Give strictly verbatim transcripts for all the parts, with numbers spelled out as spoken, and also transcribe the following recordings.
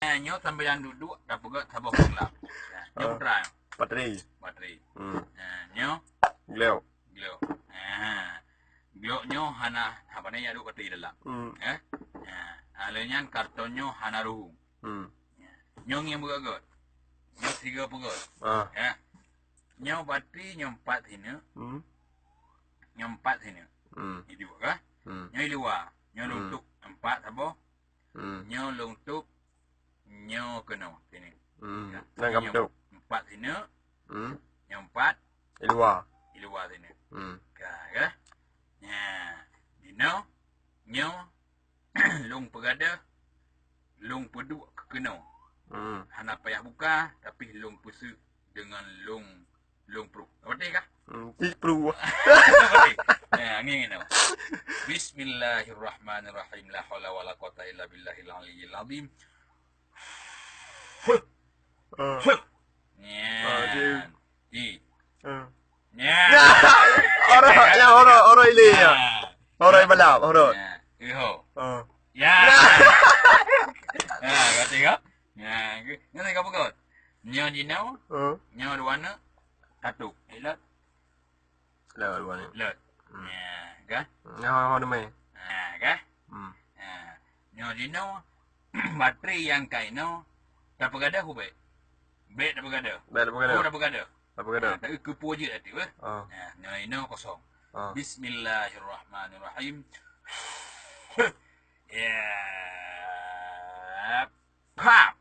Eh, nyoe sambilan duek-duek tapeugét saboh glöb. Ya, nyoe Ah. putra. Batri. Batri. Hmm. Eh, nyoe Glöb. glöb. Eh, glöb nyoe hana, hana pane ya duek batri dalam. Hmm. Eh? Ya. Ah, lheueh nyan karton nyoe hana ruhueng. Hmm. Ya. Nyoe ngieng beugét-gét. Nyoe sigoe peugét. Ah. Ya. Nyoe batri, nyoe empat sineuk. Hmm. Nyoe empat sineuk. Hmm. Iduek kah? Hmm. Nyoe i luwa. Nyoe Hmm. lôn tôb empat saboh. Hmm. Nyoe lôn tôb, nyoe keunoe sineuk. Hmm. Ya. Nang Nyoe kam tôb. empat sineuk. Hmm. Nyoe empat. I luwa. I luwa sineuk. Hmm. Ka, ka? Nya, dinoe, nyoe, lôn peugadôh, lôn peuduek keu keunoe. Hmm. Hana payah buka, tapi lôn peuseuk deungon lôn, lôn pruh. Ngerti kah? Hmm, pih pruh. Ngerti? Nah, angin ni. Bismillahirrahmanirrahim. La haula wala quwata illa billahil aliyyil azim. Huh. Ah. Huh. Nya. Ah, dia. Di. Ah. Nya. Ora, ya, ora, ora ile ya. Nah. Ora balap, ora. Nya. Iho. Ah. Ya. Nah. Nah, kata kau. Nah, ngerti kau betul. Nyoe dinoe, Ah. nyoe dua aneuk, satu. Ilot. Lewat luar ni. Lot. Hmm. Ya, kan? Nyawa ho demai. Ha, kan? Hmm. Ha. Nyoe jinoe, batri nyang ka inoe, tapeugadôh ubek. Bek tapeugadôh. Bek tapeugadôh. Oh, tapeugadôh. Tapeugadôh. Ha, tapi keupeue jeuet ati, weh? Ah. Ha, nyoe inoe kosong. Ah. Bismillahirrahmanirrahim. Ya. Pap.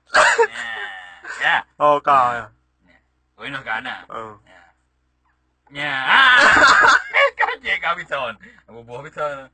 Ya. Ya. Oh, ka, ya. Ya. Oh, inoe ka na. Oh. Ya. Ya. Ah. Ka cek ka bison. Bubuh bison.